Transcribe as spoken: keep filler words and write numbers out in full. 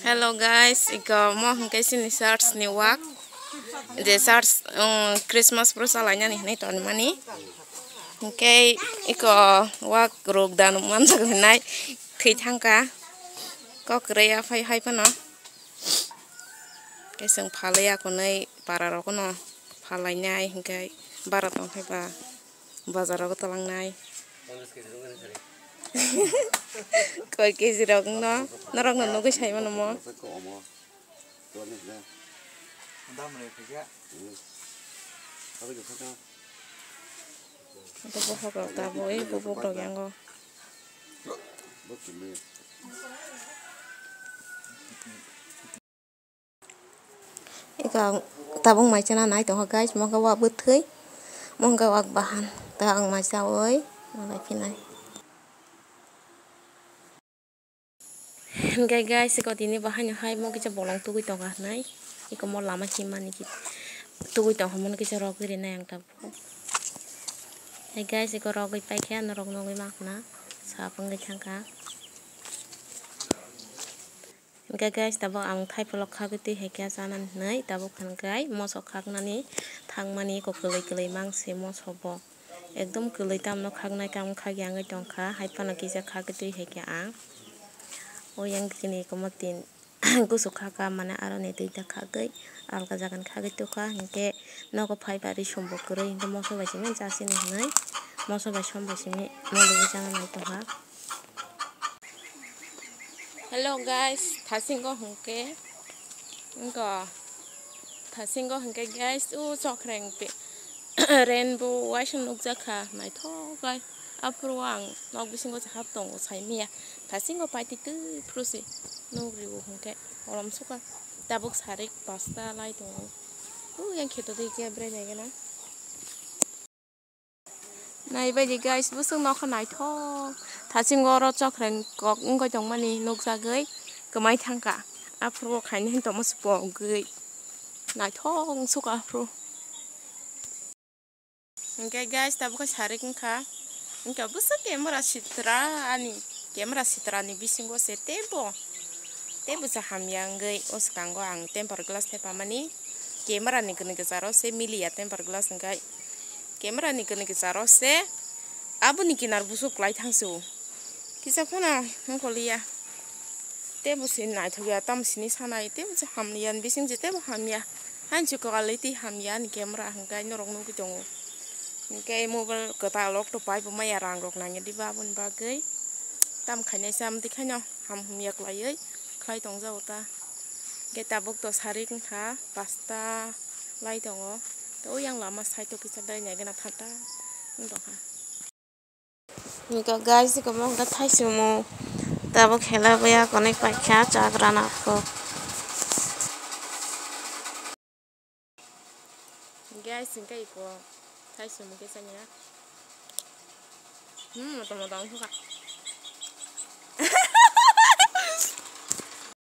Hello guys, iko mo hwnkhe chini church ni wak, je church, um, Christmas bro chalainani hinwi tonmani. Hwnkhe iko wak rok da manjak hinai thwi thangkha. Kok kwrwi aphai hai phano. Khe chwng phalwi akonwi para rokno phalainai hwnkhe bara tongkhe ba. Bazar rogo twlangnai. Koi kg rok no, norok no nugwi sai mano mo. Abo bohok rok tabuk, eh, bubuk rok yango. Ika tabuk mai chana nai tongo guys, mo khe wak bwthwi, mo khe wak bahan, ta ang mai chawi malai phinai. Hwnkhe guys, iko tini bahaino hai mo kisa bolong tugui tongo hinai, iko mo lama himani ki tugui tongkha, mono kisa rogwi rinai ang tabuk. Hai guys, iko rogwi paikhe norok nugui mankha na, sap wngwi thangkha. Hwnkhe guys, tabuk ang thaipholo khagwi twi hai khe chanani hinwi tabuk hwnkhai moso khaknani thangmani iko kwlwi kwlwi mangse moso bo ekdom kwlwi tamno khaknai tamo khakya wngwi tongkha, hai phano kisa khagwi twi hai khe ang o yang dikini iko mo tin kusu khaka mane aroni twi ta khagwi alga jagani khagwi tukha, hinkhe nogo phai ba ri sombo kwrwi hinkhe moso bai simi jasini hinwi moso bai som bai simi molo wi chana nai tongkha. Hello guys, thasingo hwnkhe, wngkha, thasingo hwnkhe guys, o chokreng pe-, rainbow waisa nukjakha, naithok khe. Aphuru ang nok bisingo se hap tongo, saimanya. Thasingo paitwi twi phuru se nukriwo hwnkhe, orom sukha. Tabuk sarik pasta lai tongo. O yang kheto twi khe bwrwi naigana. Naibaidi guys, bwswk nokha naithok. Thasingo oro chokreng kok wngwi tongmani nukjagwi kwmai thangkha. Aphuru o khaini hinwi tongma se pogwi. Naithok wngsukha aphuru. Hinkhe guys, tabukhe sarik wngkha. Hinkhe bwswk camera sitra ani, camera sitra ni bisingo se teibo, teibo se hamya wngwi o swkango ang temper glass thepamani. Camera ni kwnwi kwcharo se miliya temper glass hwnkhe. Camera ni kwnwi kwcharo se aboni kinar busu kwlai thangsu. Kisa phano wngkoliya. Teibo se naithokya, tamo sini sanai, teibo se hamya, ani bising je teibo hamya. Hain se kwlai tei hamya ani camera hwnkhe norok nugwi tongo. Hinkhe mobile kwtal rok to paibo maya rang rok nangya diba aboni bagwi. Tam khainai se amtwi khaino ham hamya kwlaiwi khlai tongjago ta. Hinkhe tabuk to sarik wngkha pasta lai tongo. To yang lama side o kisa dai naigena thata wng tongkha. Hinkhe guys, iko mo hwnkhe thaisumu. Tabuk khela baya konek paikha chakrana kok. Guys, hinkhe iko thaisumu khe chanya. Hmm, motom motom wngkha.